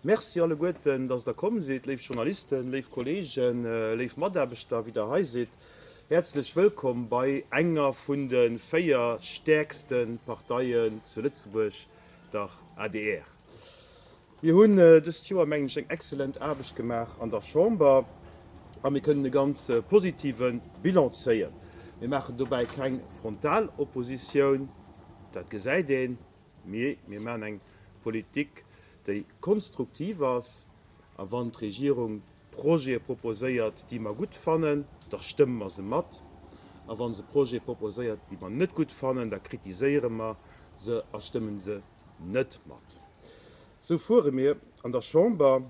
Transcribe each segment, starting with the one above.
Merci alleguerten, dass Der komm sidd, léif Journalisten, léif Kolleegen, léif Mataarbechter, wéi Der hei sidd. Häerzlech wëllkomm bei enger vun de 4 stäerkste Parteien zu Lëtzebuerg, der adr. Mir hunn dëst Joer, mengen ech, eng exzellent Aarbecht gemaach an der Chamber a mir kënnen e ganz positive Bilan zéien. Mir maachen dobäi keng Frontaloppositioun, dat gesäit een. Mee mir maachen eng Politik, déi konstruktiv ass. A wann d'Regierung Projete proposéiert, déi mer gutt fannen, da stëmme mer se mat. A wa se Projete proposéiert, déi mer net gutt fannen, da kritiséiere mer se a stëmme se net mat. Esou fuere mir an der Chamber.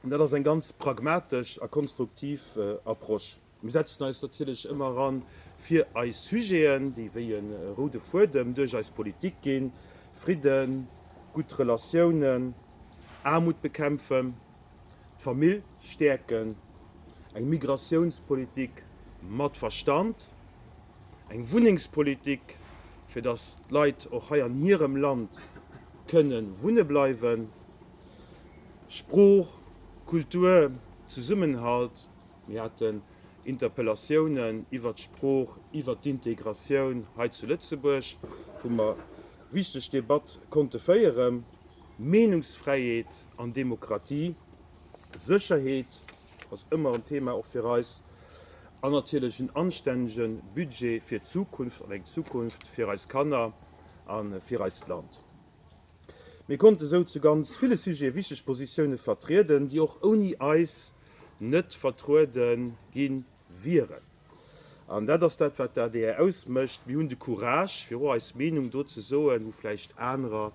An dat ass eng ganz pragmatesch a konstruktiv Approche. Mir setzen eis natierlech ëmmer eran fir eis Sujeten, déi wéi e roude Fuedem duerch eis Politik ginn, Fridden, gutt Relatiounen, Aarmut bekämpfen, d'Famill stäerken, eng Migratiounspolitik mat Verstand, eng Wunnengspolitik, fir datt d'Leit och hei an hirem Land kënne wunne bleiwen, Sprooch, Kultur, Zesummenhalt. Mir haten Interpellatiounen iwwert d'Sprooch, iwwert d'Integratioun hei zu Lëtzebuerg, wou mer wichteg Debatte konnte féieren. Meenungsfräiheet an Demokratie, Sécherheet ass ëmmer en Thema och fir eis, an natierlech en anstännege Budget fir d'Zukunft an eng Zukunft fir eis Kanner a fir eist Land. Mir konnte sou zu ganz ville Sujete wichteg Positioune vertrieden, déi och ouni eis net vertruede gi wieren. An dat ass dat, wat d'ADR ausmécht. Mir hunn de Courage, fir och eis Meenung do ze soen, wou vläicht anerer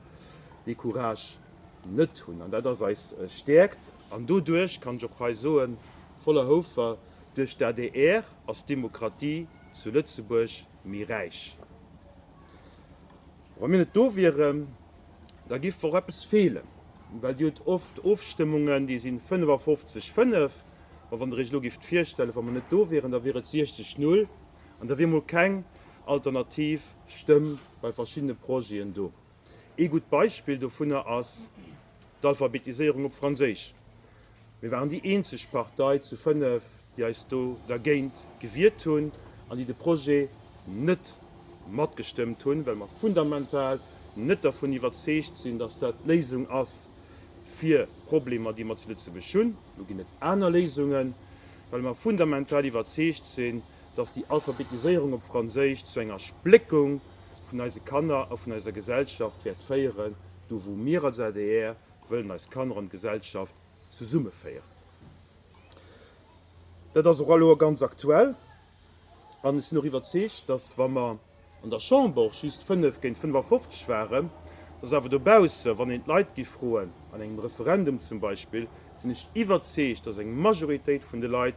dee Courage net hunn. An dat ass eis Stäerkt. An doduerch, kann ech och hei soen, voller Houfer, duerch d'ADR ass d'Demokratie zu Lëtzebuerg méi räich. Wa mir net do wieren, da giff och eppes feelen, well Dir hutt oft Ofstëmmungen, déi si 55, 5. Ma wann Der Iech elo gifft virstellen, wa mer net do wieren, da wier et 60, 0 an da wier mol keng alternativ Stëmm bei verschiddene Projeten do. Ee gutt Beispill dovunner ass d'Alphabetiséierung op Franséisch. Mir waren déi eenzeg Partei zu 5, déi eis do dergéint gewiert hunn an déi de Projet net matgestëmmt hunn, well mer fundamental net dervun iwwerzeegt sinn, dass dat d'Léisung ass fir d'Problemer, déi mer zu Lëtzebuerg hunn. Elo ginn et aner Léisungen, well mer fundamental iwwerzeegt sinn, dass déi Alphabetiséierung op Franséisch zu enger Spléckung vun eise Kanner a vun eiser Gesellschaft wäert féieren, do wou mir als adr wëllen eis Kanner an d'Gesellschaft zesummeféieren. Dat ass och elo ganz aktuell an ech sinn och iwwerzeegt, dass wa mer an der Chamber och just 5 géint 55 waren, dass awer dobausse, wann een d'Leit géif froen, an engem Referendum zum Beispill, sinn ech iwwerzeegt, dass eng Majoritéit vun de Leit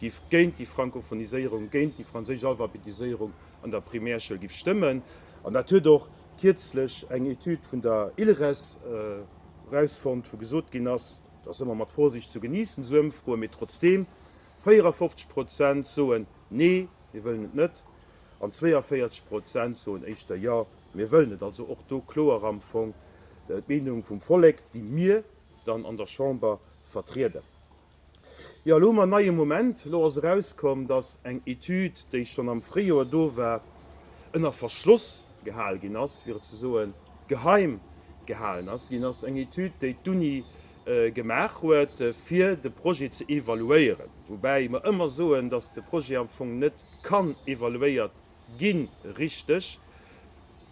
géif géint déi Frankophoniséierung, géint déi franséisch Alphabetiséierung an der Primärschoul géif stëmmen. An dat huet och kierzlech eng Etüd vun der ILRES erausfonnt, wou gesot ginn ass, dat ass ëmmer mat Vorsicht zu genießen, esou Ëmfroen, mee trotzdeem, 54 Prozent soen Nee, mir wëllen et net, an 42 Prozent soen éischter Jo, mir wëllen et. Also och do kloer am Fong d'Meenung vum Vollek, déi mir dann an der Chamber vertrieden. Jo, elo hu mer en neie Moment. Elo ass erauskomm, dass eng Etüd, déi schonn am Fréijoer do war, ënner Verschloss gehal ginn ass, fir et ze soen, geheim gehalen ass ginn ass. Eng Etüd, déi d'Uni gemaach huet, fir de Projet ze evaluéieren. Woubäi mer ëmmer soen, dass de Projet am Fong net kann evaluéiert ginn, richteg,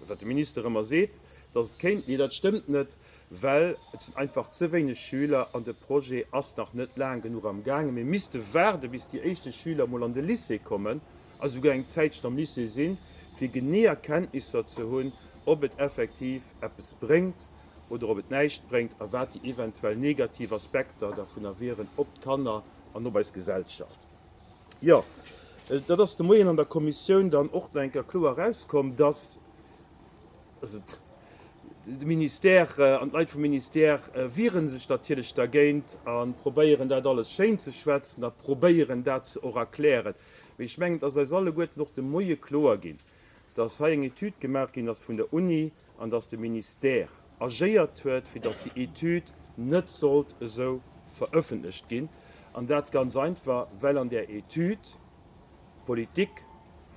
wat de Minister ëmmer seet, dass et kéint, mee dat stëmmt net. well et sinn einfach ze wéineg Schüler an de Projet ass nach net laang genuch am gaangen. Mir misste waarde bis déi éischte Schüler mol an de Lycée kommen a souguer eng Zäitchen am Lycée sinn, fir genee Erkenntnisser ze hunn, ob et effektiv eppes bréngt oder ob et näischt bréngt a wat déi eventuell negativ Aspekter dervunner wieren op d'Kanner an op eis Gesellschaft. Jo, dat ass de Moien an der Kommissioun dann och nach eng Kéier kloer erauskomm, dass, Also de Ministère an d'Leit vum Ministère wiere sech natierlech dergéint a probéieren dat alles schéin ze schwätzen a probéieren dat ze och erklären. Mee ech mengen, et ass eis alleguerten och de Moie kloer ginn, dass hei eng Etüd gemaach ginn ass vun der Uni an dass de Ministère agéiert huet, fir dass déi Etüd. net sollt esou verëffentlecht ginn. An dat ganz einfach, well an där Etüd d'Politik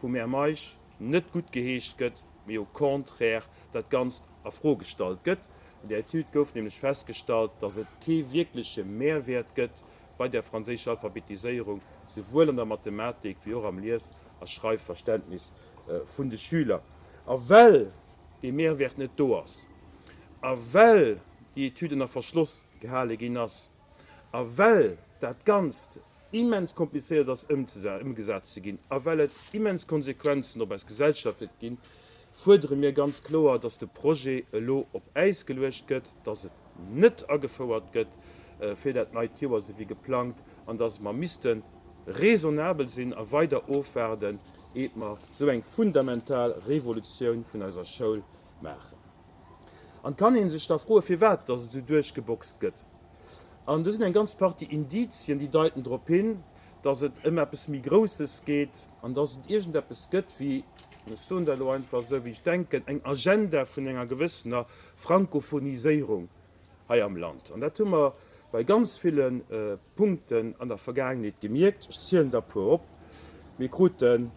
vum Här Meisch net guttgeheescht gëtt, mee au contraire dat Ganzt a Fro gestallt gëtt. An där Etüd gouf nämlech festgestallt, datt et kee wierkleche Mehrwäert gëtt bei der franséischer Alphabetiséierung, souwuel an der Mathematik wéi och am Lies a Schreifverständnis vun de Schüler. A well dee Mehrwäert net do ass a well déi Etüd ënner Verschloss gehale ginn ass a well dat Ganzt immens komplizéiert ass ëmgesat ze ginn a well et immens Konsequenzen op eis Gesellschaft wäert ginn, fuerdere mir ganz kloer, dass de Projet elo op Äis geluecht gëtt, dass et net agefouert gëtt fir dat neit Joer, esou wéi geplangt, an dass mer misste raisonnabel sinn a weider ofwaarden, eet mer esou eng fundamental Revolutioun vun eiser Schoul maachen. An et kann ee sech da froen, firwat dass et esou duerchgeboxt gëtt. An do sinn eng ganz Partie Indizien, déi deiten drop hin, dass et ëm eppes méi Grousses geet an dass et iergendeppes gëtt wéi, an ech soen dat elo einfach esou, wéi ech denken, eng Agenda vun enger gewëssener Frankophoniséierung hei am Land. An dat hu mer bei ganz ville Punkten an der Vergaangenheet gemierkt. Ech zielen der e puer op. Mir krute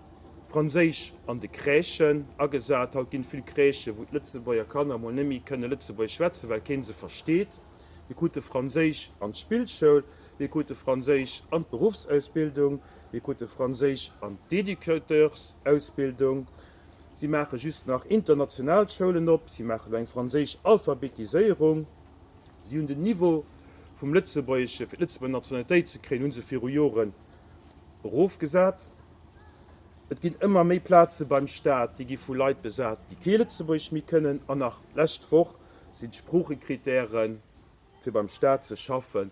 Franséisch an de Crèchen agesat. Haut ginn et vill Crèchen, wou d'Lëtzebuerger Kanner emol net méi kënne Lëtzebuergesch schwätzen, well kee se versteet. Mir krute Franséisch an d'Spillschoul. Mir krute Franséisch an d'Beruffsausbildung. Mir krute Franséisch an d'Educateursausbildung. Si maache just nach international Schoulen op, si maachen elo eng franséisch Alphabetiséierung, si hunn den Niveau vum Lëtzebuergesche fir d'Lëtzebuerger Nationalitéit ze kréien, hu se viru Joren erofgesat. Et ginn ëmmer méi Plaze beim Staat, déi gi vu Leit besat, déi kee Lëtzebuergesch méi kënnen. An nach d'lescht Woch sinn d'Sproochekrittäre fir beim Staat ze schaffen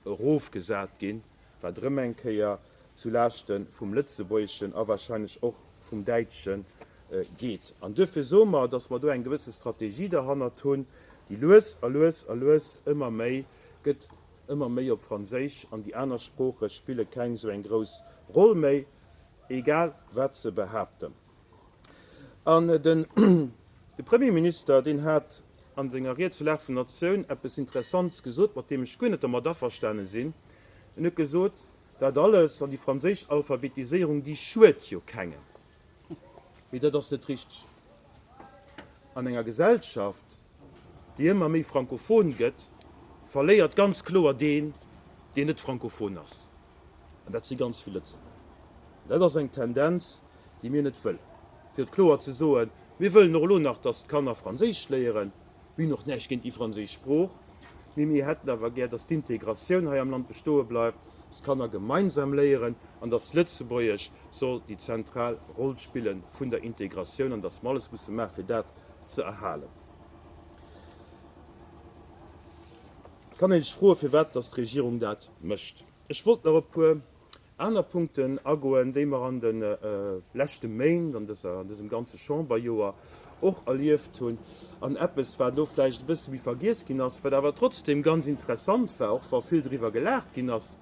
erofgesat ginn, wat erëm eng Kéier zu Laaschte vum Lëtzebuergeschen a wahrscheinlech och vum Däitsche geet. An duerfir soe mer, dass mer do eng gewësse Strategie derhannert hunn, déi lues a lues a lues ëmmer méi gëtt, ëmmer méi op Franséisch, an déi aner Sprooche spille keng esou eng grouss Roll méi, egal wat se behaapten. An den Premierminister, deen hat an senger Ried zur Lag vun der Natioun eppes Interessants gesot, mat deem ech guer net dermat averstane sinn. En huet gesot, dat alles an déi franséisch Alphabetiséierung, déi schued jo kengem. Mee dat ass net richteg. An enger Gesellschaft, déi ëmmer méi frankophon gëtt, verléiert ganz kloer deen, deen net frankophon ass. An dat si ganz vill Lëtzebuerger. An dat ass eng Tendenz, déi mir net wëllen. Fir et kloer ze soen, Mir wëllen och elo nach, dass d'Kanner Franséisch léieren. Mir hunn och näischt géint déi franséisch Sprooch, mee mir hätten awer gär, dass d'Integratioun hei am Land bestoe bleift, dass d'Kanner gemeinsam léieren an dass Lëtzebuergesch soll déi zentral Roll spille vun der Integratioun an dass mer alles musse maachen, fir dat ze erhalen. Et kann ee sech froen, firwat dass d'Regierung dat mécht. Ech wollt nach e puer aner Punkten agoen, déi mer an de leschte Méint, an dëser, an dësem ganze Chamberjoer och erlieft hunn, an eppes, wat elo vläicht e bësse méi vergiess ginn ass, wat awer trotzdem ganz interessant war, och wa vill driwwer gelaacht ginn ass,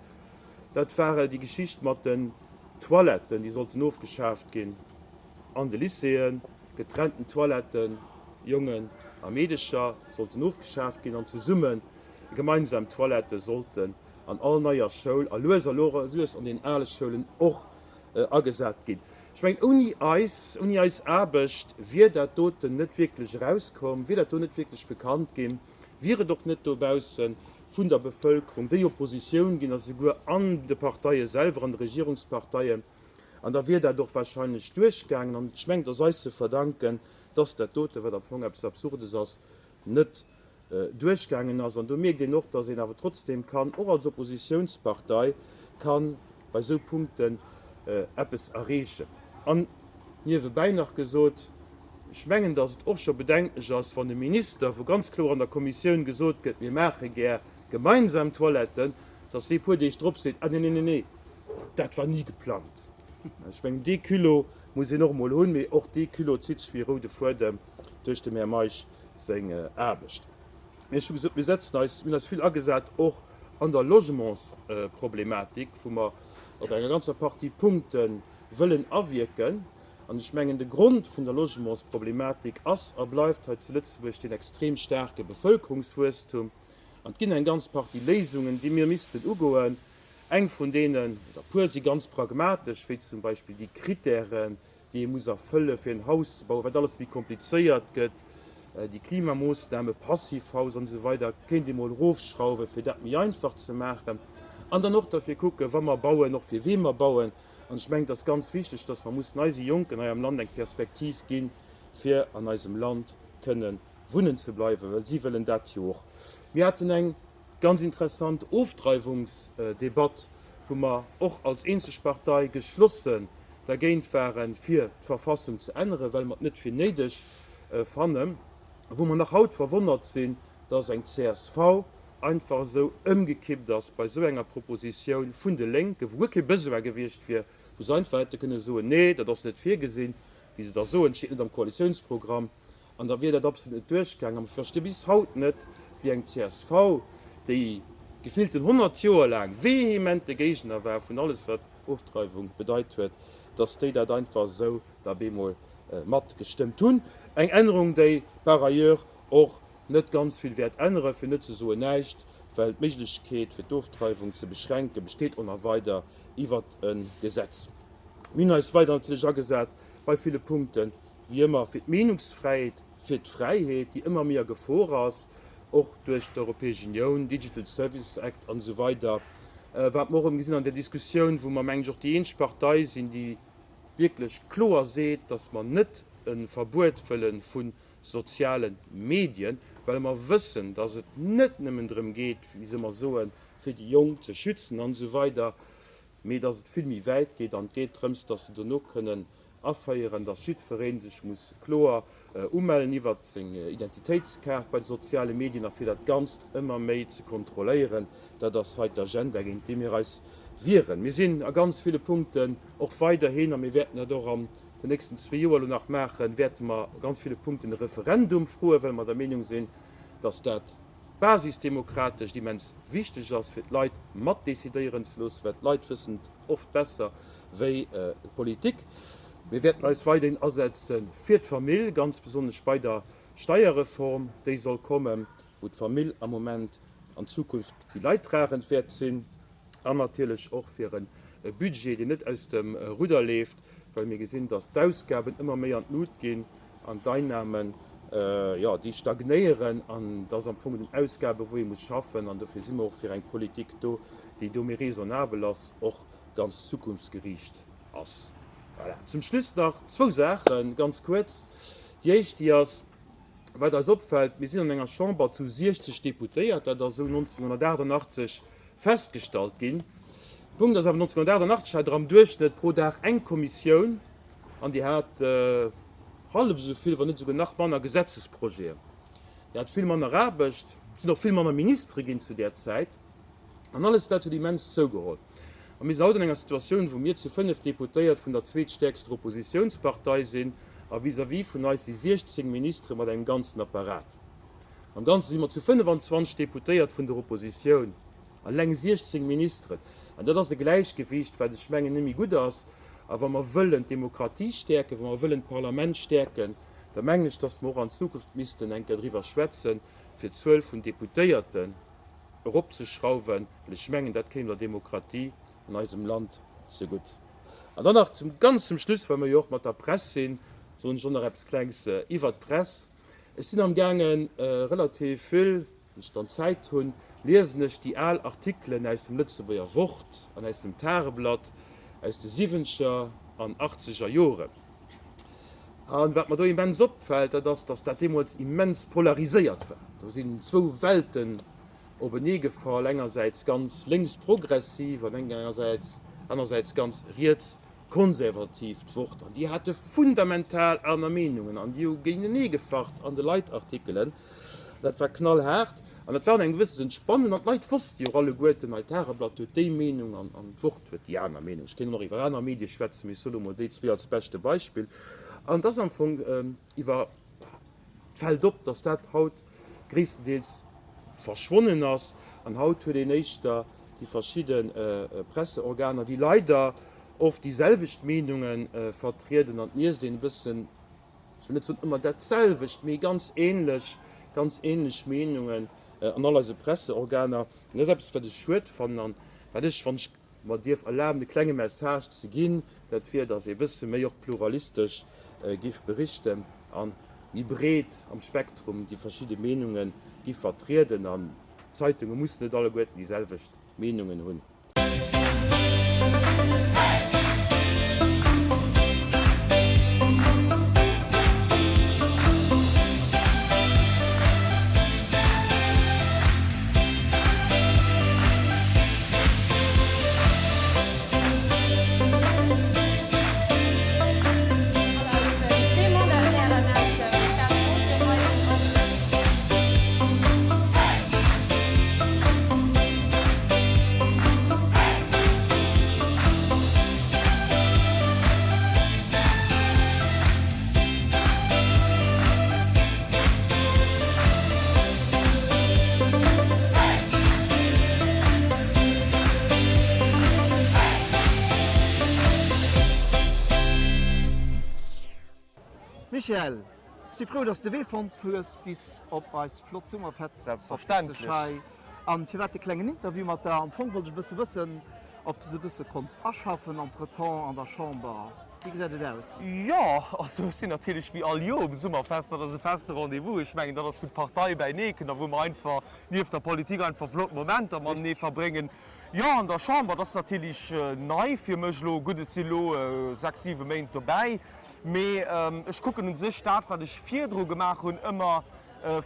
dat war déi Geschicht mat den Toiletten, déi sollten ofgeschaaft ginn an de Lycéeën, getrennten Toiletten, Jongen a Meedecher, sollten ofgeschaaft ginn an zesumme gemeinsam Toilettë sollten an all neier Schoul a lues a lues an den ale Schoulen och agesat ginn. Ech mengen, ouni eis, ouni eis Aarbecht wier dat doten net wierklech erauskomm, wier dat do net wierklech bekannt ginn, wier et och net dobausse vun der Bevëlkerung déi Oppositioun ginn a souguer an de Parteie selwer, an de Regierungsparteien. An da wier dat och wahrscheinlech duerchgaangen. An ech mengen, et ass eis ze verdanken, dass dat doten, wat am Fong eppes Absurdes ass, net duerchgaangen ass. An do mierkt een och, dass een awer trotzdem kann, och als Oppositionspartei, ka bei esou Punkten eppes erreechen. An niewebäi nach gesot, Ech mengen, dass et och scho bedenklech ass, wann e Minister, wou ganz kloer an der Kommissioun gesot gëtt, mir maache gär gemeinsam Toiletten, dass dee puer Deeg drop seet, Ah, nee, nee, nee, nee, dat war ni geplangt. Ech mengen, dee Culot muss een och emol hunn, mee och dee Culot zitt sech wéi e roude Fuedem duerch dem Här Meisch seng Aarbecht. Mee ech hu gesot, mir setzen eis, mir hunn eis vill agesat och an der Logementsproblematik, wou mer op enger ganzer Partie Punkte wëllen awierken. An ech mengen, de Grond vun der Logementsproblematik ass a bleift hei zu Lëtzebuerg deen extrem staarke Bevëlkerungswuesstum. An et ginn eng ganz Partie Léisungen, déi mir missten ugoen. Eng vun deenen, oder e puer, si ganz pragmatesch, wéi zum Beispill déi Kritären, déi ee muss erfëlle fir en Haus ze bauen, wat alles méi komplizéiert gëtt, déi Klimamoossname, Passivhaus an esou weider, kéint ee mol erofschrauwen, fir dat méi einfach ze maachen. An dann och derfir kucken, wa mer bauen, och fir wee mer bauen. An ech mengen, et ass ganz wichteg, dass mer mussen eise Jonken hei am Land eng Perspektiv ginn, fir an eisem Land kënnen wunnen ze bleiwen, well si wëllen dat jo och. Mir haten eng ganz interessant Ofdreiwungsdebatt, wou mer och als eenzeg Partei geschlossen dergéint waren, fir d'Verfassung ze änneren, well mer et net fir néideg fannen, wou mer nach haut verwonnert sinn, dass eng csv einfach esou ëmgekippt ass bei esou enger Propositioun vun de Lénken, wou guer kee Besoin gewiescht wier, wou se einfach hätte kënne soen, Nee, dat ass net virgesinn, wéi se da soen, et steet net am Koalitiounsprogramm. An da wier dat absolut net duerchgaangen. An ech versti bis haut net, wéi eng csv, déi gefillten 100 Joer laang vehemente Géigner war vun alles, wat Ofdreiwung bedeit huet, datt déi dat einfach esou da bemol matgestëmmt hunn. Eng Ännerung, déi par ailleurs och net ganz vill wäert änneren, fir net ze soen näischt, well d'Méiglechkeet, fir d'Ofdreiwung ze beschränken, besteet och nach weider iwwert e Gesetz. Mir hunn eis weider natierlech agesat bei ville Punkten, wéi ëmmer fir d'Meenungsfräiheet, fir d'Fräiheet, déi ëmmer méi a Gefor ass, och duerch d'Europäesch Unioun, Digital Services Act an esou weider, wat mer och erëm gesinn an där Diskussioun, wou mer, mengen ech, och déi eenzeg Partei sinn, déi wierklech kloer seet, dass mer net e Verbuet wëlle vu soziale Medien, well mer wëssen, dass et net nëmmen drëm geet, wéi se ëmmer soen, fir déi Jonk ze schützen an esou weider, mee dass et vill méi wäit geet an et geet drëms, dass se dono kënnen aféieren, dass jiddweree sech muss kloer umellen iwwert seng Identitéitskaart bei de soziale Medien a fir dat Ganzt ëmmer méi ze kontrolléieren. Dat ass hei d'Agenda, géint déi mir eis wieren. Mir sinn a ganz ville Punkten och weiderhin, a mir wäerten dat och an den nächsten zwee Joer elo nach maachen, wäerte mer a ganz ville Punkten e Referendum froen, well mer der Meenung sinn, dass dat basisdemokratescht immens wichteg ass, fir d'Leit matdecidéieren ze loossen, well d'Leit wëssen et oft besser wéi d'Politik. Mir wäerten eis weiderhin asetze fir d'Famill, ganz besonnesch bei der Steierreform, déi soll kommen, wou d'Famill am Moment an Zukunft déi leidtragend wäert sinn, an natierlech och fir e Budget, deen net aus dem Rudder leeft, well mir gesinn, dass d'Ausgaben ëmmer méi an d'Lut ginn an d'Einnamen, jo, déi stagnéieren. An et ass am Fong den Ausgaben, wou ee muss schaffen. An dofir si mer och fir eng Politik do, déi do méi raisonnabel ass, och ganz zukunftsgeriicht ass. Voilà. Zum Schluss nach zwou Saachen, ganz kuerz. Déi éischt, déi ass, wat eis opfält, Mir sinn an enger Chamber zu 60 Deputéiert, dat ass esou 1988 festgestallt ginn. De Punkt ass awer, 1988 hat Der am Duerchschnëtt pro Dag eng Kommissioun an déi hat hallef esou vill, wann net esouguer nach manner Gesetzesprojeten. Déi hat vill manner Aarbecht, et sinn och vill manner Ministere ginn zu där Zäit an alles dat huet immens zougeholl. A mir sinn haut an enger Situatioun, wou mir zu 5 Deputéiert vun der zweetstäerkster Oppositiounspartei sinn a vis-à-vis vun eis si 16 Ministere mat engem ganzen Apparat. Am Ganze si mer zu 25 Deputéiert vun der Oppositioun, eleng 16 Ministeren. An dat ass e Gläichgewicht, wat ech mengen net méi gutt ass. A wa mer wëllen d'Demokratie stäerken, wa mer wëllen d'Parlament stäerken, da mengen ech, datt mer och an Zukunft missten eng Kéier driwwer schwätzen, fir d'Zuel vun Deputéierten eropzeschrauwen, well ech mengen, dat kéim der Demokratie an eisem Land zegutt. An dann nach zum, ganz zum Schluss, well mer jo och mat der Press sinn, soen ech och nach eppes Klengs iwwert d'Press. Ech sinn am gaangen, relativ vill, wann ech dann Zäit hunn, liesen ech déi al Artikelen aus dem Lëtzebuerger Wort an aus dem Tageblatt aus de siwwenzeger an achtzeger Joren. A wat mer do immens opfält, dat ass, datt dat deemools immens polariséiert war. Do sinn zwou Welten openee gefall, engersäits ganz lénks-progressiv an engersäits, anersäits ganz riets konservativ d'Wort an déi hate fundamental aner Meenungen an déi hu géintenee gefacht an de Leitartikelen. Dat war knallhaart an dat war an engem gewësse Sënn spannend an d'Leit wosste jo och alleguerten, hei d'Tageblatt huet déi Meenung an an d'Wort huet déi aner Meenung. Ech kéint och nach iwwer aner Medie schwätzen, mee ech soe lo mol déi zwee als beschte Beispill. An et ass am Fong iwwer. Et fält op, datt dat haut gréisstendeels verschwonnen ass an haut huet een éischter déi verschidde Presseorganer, déi leider oft déi selwecht Meenunge vertrieden an et liest een e bëssen, ech wëll net soen ëmmer dat selwecht, mee ganz ähnlech, ganz ähnlech Meenungen. An all eise Presseorganer. An dat ass eppes, wat ech schued fannen an wat ech, wann ech mer dierf erlaben, e klenge Message ze ginn, dat wier, datt ee e bësse méi och pluralistesch giff berichten a méi breet am Spektrum déi verschidde Meenunge giff vertrieden. An d'Zeitunge mussen net alleguerten déi selwecht Meenungen hunn. Michèle, si frou, dass de Wee fonnt hues bis op eis flott Summerfest Selbstverständlech. hei. An firwat de klengen Interview mat der? Am Fong wollt ech e bësse wëssen, ob s de e bësse konns aschaffen entretemps an der Chamber. Wéi gesäit et aus? Jo, also ech sinn natierlech wéi all Joer um Summerfest. Dat ass e feste Rendez-vous. Ech mengen, dat ass wou d'Partei bäinee kënnt a wou mer einfach nieft der Politik einfach flott Momenter matenee verbréngen. Jo, an der Chamber, dat ass natierlech nei fir mech elo. Gutt, ech si elo 6, 7 Méint dobäi, mee ech kucken u sech dat, wat ech virdru gemaach hunn, ëmmer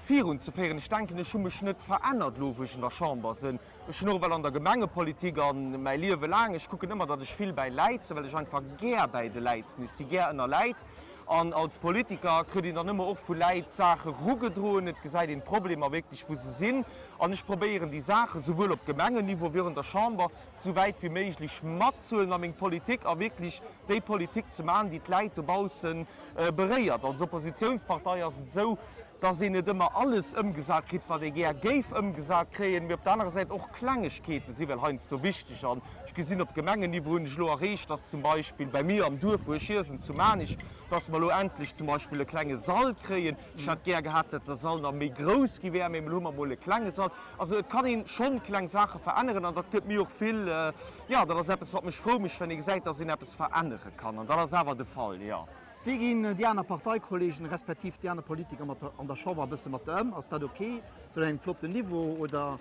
virun ze féieren. Ech denken, ech hu mech net verännert elo, wou ech an der Chamber sinn. Ech hunn och ewell an der Gemengepolitik a mäi Liewe laang, ech kucken ëmmer, datt ech vill bäi Läit sinn, well ech einfach gär bäi de Läit sinn. Ech si gär ënner Läit. An als Politiker kritt een dann ëmmer och vu Läit Saache rugedroen. Et gesäit een d'Problemer wierklech, wou se sinn. An ech probéieren déi Saache souwuel op Gemengenniveau wéi och an der Chamber esou wäit wéi méiglech matzehuelen a meng Politik a wierklech déi Politik ze maachen, déi d'Läit dobausse beréiert. Als Oppositionspartei ass et esou, dass een net ëmmer alles ëmgesat kritt, wat ee gär géif ëmgesat kréien, mee op der anerer Säit och Klengegkeete si well heiansdo wichteg. An ech gesinn, op Gemengenniveau hunn ech elo erreecht, dass zum Beispill bei mir am Duerf, wou ech hier sinn, zu Maarnich, dass mer elo endlech zum Beispill e klenge Sall kréien. Ech hätt gär gehat, datt de Sall nach méi grouss gi wär, mee elo hu mer emol e klenge Sall. Also et kann ee schonn kleng Saache veränneren an dat gëtt mir och vill, jo, dat ass eppes, wat mech frou mécht, wann ee gesäit, dass een eppes verännere kann. An dat ass awer de Fall, jo. Wéi ginn déi aner Parteikollegen, respektiv déi aner Politiker mat der an der Chamber e bësse mat der ëm? Ass dat ok, sou engem flotten Niveau, oder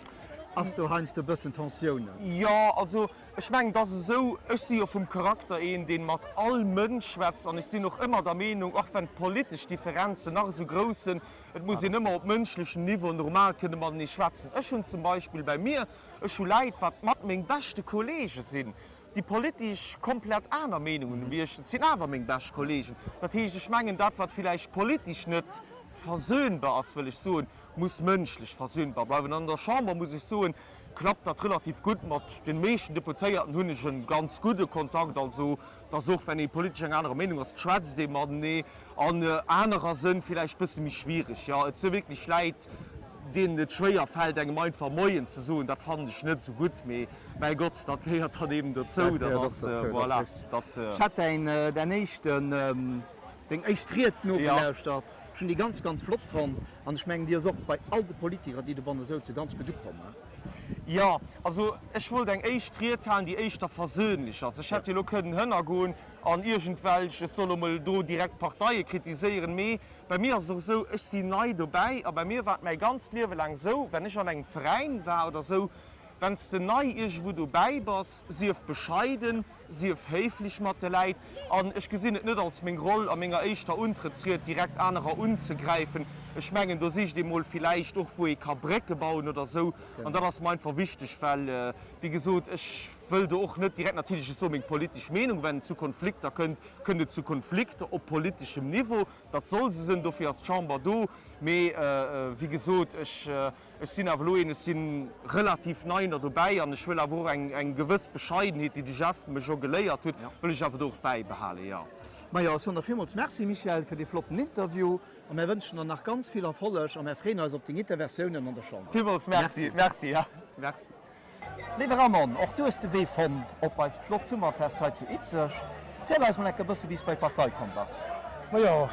ass do heiansdo e bëssen Tensiounen? Jo, also ech mengen, et ass esou, ech si jo vum Charakter een, dee mat all Mënsch schwätzt an ech sinn och ëmmer der Meenung, och wenn d'politesch Differenzen nach esou grouss sinn, et muss een ëmmer op mënschlechem Niveau normal kënne matenee schwätzen. Ech hunn zum Beispill bei mir, ech hu Läit, wat mat meng beschte Kollege sinn, déi politesch komplett aner Meenungen hunn wéi ech, et sinn awer meng bescht Kollegen. Dat heescht, ech mengen, dat wat villäicht politesch net versöhnbar ass, wëll ech soen, muss mënschlech versöhnbar bleiwen. An an der Chamber, muss ech soen, klappt dat relativ gutt. Mat de meeschten Deputéierten hunn ech e ganz gudde Kontakt. Also, dass och wenn ee politesch eng anerer Meenung ass, schwätzt ee matenee. An anerer sënn villäicht bësse méi schwiereg. Jo, et si wierklech Läit, deenen et schwéier fält, engem einfach Moien ze soen. Dat fannen ech net esou gutt, mee mäi Gott, dat gehéiert dann eben dozou. Dat ass, voilà, dat. Ech hat däin, däin éischten, deng éischt Ried nogelauschtert. Ech hunn déi ganz, ganz flott fonnt. An ech mengen, déi ass och bei all de Politiker, déi dobanne souze, ganz gutt ukomm. Jo, also ech wollt eng éischt Ried halen, déi éischter versöhnlech ass. Ech hätt jo elo kënnen hënnergoen an iergendwelch, ech soll elo mol do direkt Parteie kritiséieren, mee bei mir ass et och esou, ech sinn nei dobäi a bei mir war et mäi ganzt Liewe laang esou, wenn ech an engem Veräin war oder esou, wenn s de nei iergendwou dobäi bass, sief bescheiden, sief héiflech mat de Läit. An ech gesinn et net als meng Roll, a menger éischter Untrëttsried direkt anerer unzegräifen. Ech mengen, do sicht ee mol villäicht och, wou ee ka Brécke bauen oder esou. An dat ass mer einfach wichteg, well, wéi gesot, ech wëll do och net direkt, natierlech, ech soe meng politesch Meenung, wenn et zu Konflikter kënnt, kënnt et zu Konflikter op politeschem Niveau. Dat soll esou sinn, dofir ass d'Chamber do. Mee, wéi gesot, ech Ech sinn awer elo een, ech si relativ nei nach dobäi an ech wëll awer och eng, eng gewëss Bescheidenheet, déi de Jeff mech och geléiert huet, wëll ech awer do och bäibehalen, jo. Majo, ech soen der villmools Merci, Michèle, fir dee flotten Interview a mär wënschen der nach ganz vill Erfolleg a mär freeën eis op deng Interventiounen an der Chamber. Villmools Merci, Merci, ja, Merci. Léiwe Ramon, och du hues de Wee fonnt op eist flott Summerfest hei zu Izeg. Ziel eis mol enk e bësse wéi s bei d'Partei komm bass. Majo,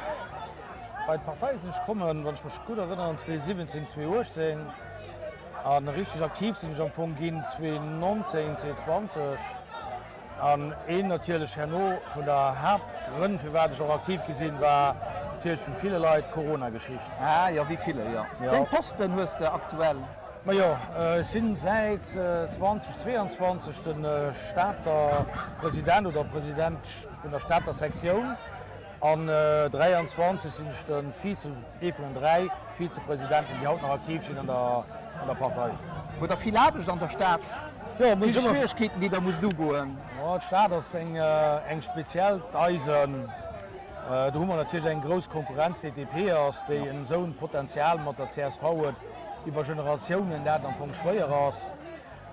bei d'Partei sinn ech kommen, wann ech mech gutt erënneren, 2017, 2018. A richteg aktiv sinn ech am Fong ginn 2019, 2020. An een natierlech herno vun der Haaptgrënn, firwat ech och aktiv gi sinn, war natierlech wéi ville Leit d'Corona-Geschicht. Ah jo, wéi ville, jo. Wéi eng Posten hues de aktuell? Majo, ech sinn säit 2022 de Stater President oder President vun der Stater Sektioun an 23 sinn ech de Vize, ee vun den 3 Vizepresidenten, déi haut nach aktiv sinn an der an der Partei. Hutt der vill Aarbecht an der Stad? Jo, Vill Schwieregkeeten, déi der musst ugoen? Jo, d'Stad ass eng eng speziellt Eisen. Do hu mer natierlech eng grouss Konkurrenz, déi d'DP ass, déi esou en Potenzial mat der csv huet, iwwer Generatiounen dat am Fong schwéier ass.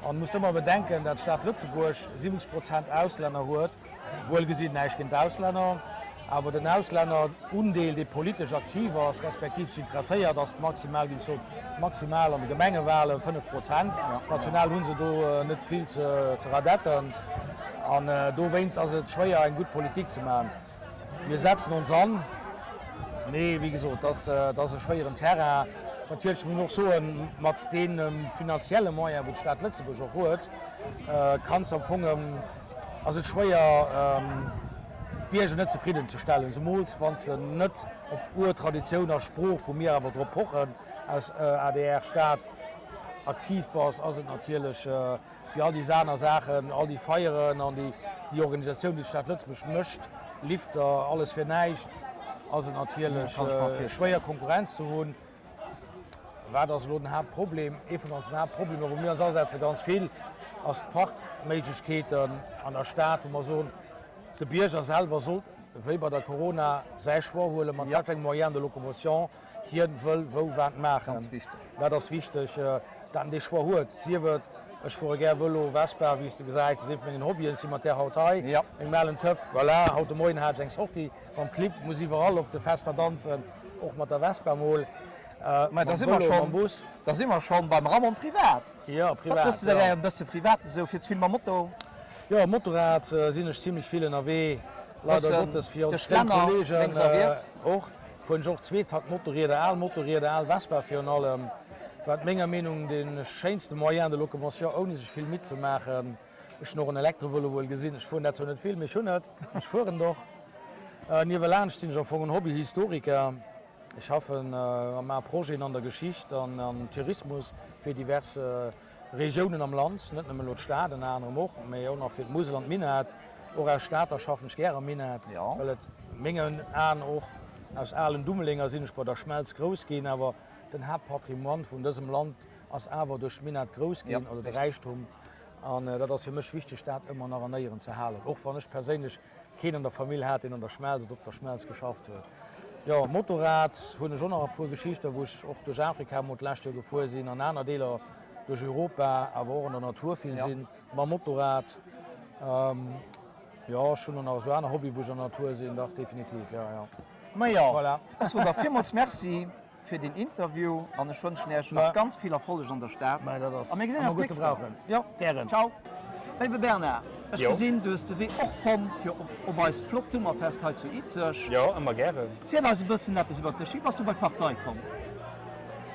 An musst ëmmer bedenken, dat d'Stad Lëtzebuerg 70 Prozent Auslänner huet, wuel gesinn näischt géint d'Auslänner, awer den Auslännerundeel, dee politesch aktiv ass, respektiv sech interesséiert, ass maximal, géif ech soen, maximal an de Gemengewahlen 5 Prozent. National hu se do net vill ze radetten an dowéinst ass et schwéier eng gutt Politik ze maachen. Mir setzen ons an, mee wéi gesot, dat ass e schwéieren Terrain. Natierlech muss een och soen, mat deene finanzielle Moyen, wou d'Stad Lëtzebuerg och huet, kanns am Fong, ass et schwéier d'Bierger net zefridden ze stellen, zemools wann se net op Ur, Traditioun a Sprooch, wou mir awer drop pochen aus adr Stad, aktiv bass, ass et natierlech Fir all déi aner Saachen, all déi Feieren an déi Organisatioun, déi d'Stad Lëtzebuerg mécht, Lifter, alles fir näischt, ass et natierlech schwéier Konkurrenz ze hunn. Wat ass elo den Haaptproblem? Ee vun onsen Haaptproblemer, wou mir ons asetzen, ganz vill, ass d'Parkméiglechkeeten an der Stad, wou mer soen, de Bierger selwer sollt, wéi bei der Corona, säi Choix huelen, mat wat fir engem Moyen de locomotion hien wëll wou wat maachen. Dat ass wichteg, dat en dee Choix huet, sief et, ech fuere gär Vëlo, Vespa, wéi s de gesäis, dat ass ee vu mengen Hobbyen, si mat där haut hei, mengem alen Töff, voilà, haut de Moien hat ech eng Sortie mam Clip, muss iwwerall op de Fester danzen, och mat der Vespa mol, mam Vëlo, mam Bus. Da si mer schonn beim Ramon privat. Jo, privat, jo. Wat méchs de da gär e bësse privat esou, fir ze vill mam Moto? Jo, Motorrad sinn ech zimlech vill ënnerwee, leider Gottes fir ons gréng Kollegen och. Fueren ech och Zweetakt Motorrieder, al Motorrieder, al Vespa virun allem, wat menger Meenung de schéinste Moyen de locomotion ouni sech vill midd ze maachen. Ech hunn och en Elektrovëlo wuel gesinn, ech fueren dat zwar net vill, mee ech hunn et, ech fueren et och. Niewelaanscht sinn ech am Fong en Hobbyhistoriker, ech schaffen a maache Projeten an der Geschicht an am Tourismus fir divers Regiounen am Land, net nëmmen elo d'Stad, ënner anerem och, mee och nach fir d'Musel an d'Minett. Och aus Stater schaffen ech gär am Minett, well et mengen Aen och, aus alen Dummelenger sinn ech bei der Schmelz grouss ginn, awer den Haaptpatrimoine vun dësem Land ass awer duerch d'Minett grouss ginn, oder de Räichtum. An dat ass fir mech wichteg, dat ëmmer nach an Éieren ze halen, och wann ech perséinlech keen an der Famill hat, deen an der Schmelz oder op der Schmelz geschafft huet. Jo, Motorrad hunn ech och nach e puer Geschichten, wou ech och duerch Afrika emol d'lescht Joer gefuer sinn, an aner Deeler duerch Europa, awer och an der Natur vill sinn mam Motorrad. Jo, ech hunn och nach esou aner Hobbye wou ech an der Natur sinn, dach definitiv, jo, jo. Majo, Voilà. Ech soen der villmools Merci fir den Interview an ech wënschen Iech nach ganz vill Erfolleg an der Stad a mir gesinn eis d'nächst Woch. Jo, gären. Ciao. Léiwe Bernard, ech gesinn du hues de Wee och fonnt fir op eist flott Summerfest hei zu Izeg. Jo, ëmmer gären. Ziel eis e bëssen eppes iwwer dech. Wéi bass du bei d'Partei komm?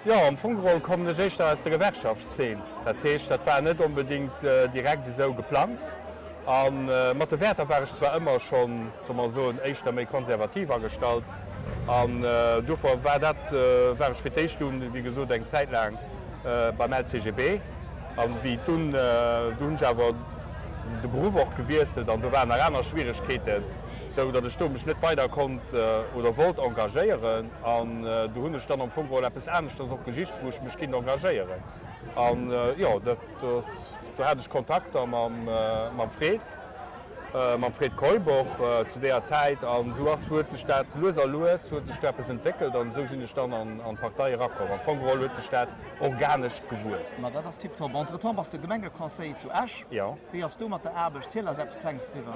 Jo, am Fong geholl kommen ech éischter aus der Gewerkschaftszeen. Dat heescht, dat war net onbedéngt direkt esou geplangt. A mat de Wäerter war ech zwar ëmmer schonn, soll mer soen, éischter méi konservativ agestallt. An duerfir war dat, war ech fir d'éischt dunn, wéi gesot, eng Zäit laang beim LCGB. A wéi dunn, du hunn ech awer de Beruff och gewiesselt an do waren nach aner Schwieregkeeten, sou datt ech do mech net weider konnt oder wollt engagéieren. An do hunn ech dann am Fong geholl eppes aneschters och gesicht, wou ech mech kinnt engagéieren. An jo, dat ass, do hat ech Kontakter mam, mam Fred, mam Fred Keup och zu deeër Zäit. An esou ass, huet sech dat lues a lues huet sech do eppes entwéckelt an esou sinn ech dann an, an d'Partei erakomm. Am Fong geholl huet sech dat organesch gewuess. Ma dat ass tiptop. Entretemps bass de Gemengeconseiller zu Esch. Jo. Wéi ass do mat der Aarbecht? Ziel eis eppes Klenges driwwer.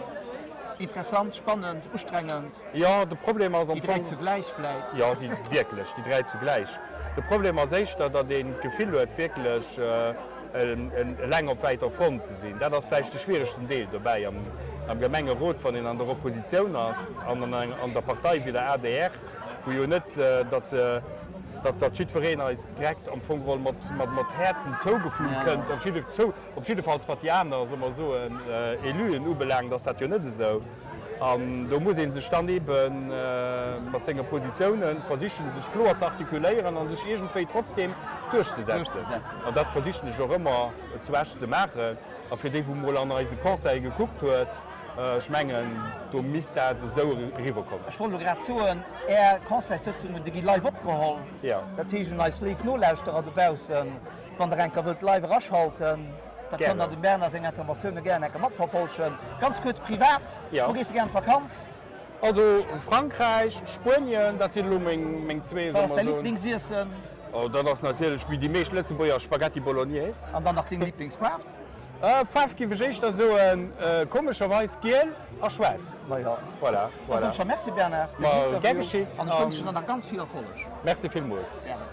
Interessant, spannend, ustrengend? Jo, de Problem ass am Déi 3 zugläich vläit? Jo, déi wierklech, déi 3 zugläich. De Problem ass éischter, datt een d'Gefill huet, wierklech eleng op wäiter Front ze sinn. Dat ass vläicht de schwieregsten Deel dobäi am Gemengerot, wann een an der Oppositioun ass an an der Partei wéi der adr, wou jo net, datt se. datt datt jiddwereen eis direkt am Fong geholl mat mat Häerzen zougeflu kënnt, op jidde zou op jiddefalls wat déi aner, solle mer soen, Éluen ubelaangt, ass dat jo net esou. An do muss ee sech dann ebe mat senge Positiounen versichen, sech kloer ze artikuléieren a sech iergendwéi trotzdem duerchzesetzen. An dat versichen ech och ëmmer zu Esch ze maachen. A fir déi, wou mol an eise Conseil gekuckt huet, ech mengen, do misst dat esou eriwwerkommen. Ech wollt elo grad soen, Är Conseilssëtzungen, déi gi live opgeholl. Jo. Dat heescht un eis léif Nolauschterer dobaussen, wann Der eng Kéier wëllt live eraschalten, da kënnt Der dem Bernard seng Interventioune gären eng Kéier matverfolgen. Ganz kuerz privat, Wou gees de gären an d'Vakanz? Also Frankräich, Spuenien, dat sinn elo meng zwee, Wat ass däi Liblingsiessen? Oh, dat ass natierlech, wéi déi meescht Lëtzebuerger, Spaghetti Bolognese. An dann nach deng Liblingsfaarf? Faarf géif ech éischter soen, komescherweis giel a schwaarz. Maja. Voilà, Da soen voilà. ech der Merci Bernard fir den Ma gär Interview geschitt an ech wënschen der nach ganz vill Erfolleg. Merci villmools. Gären.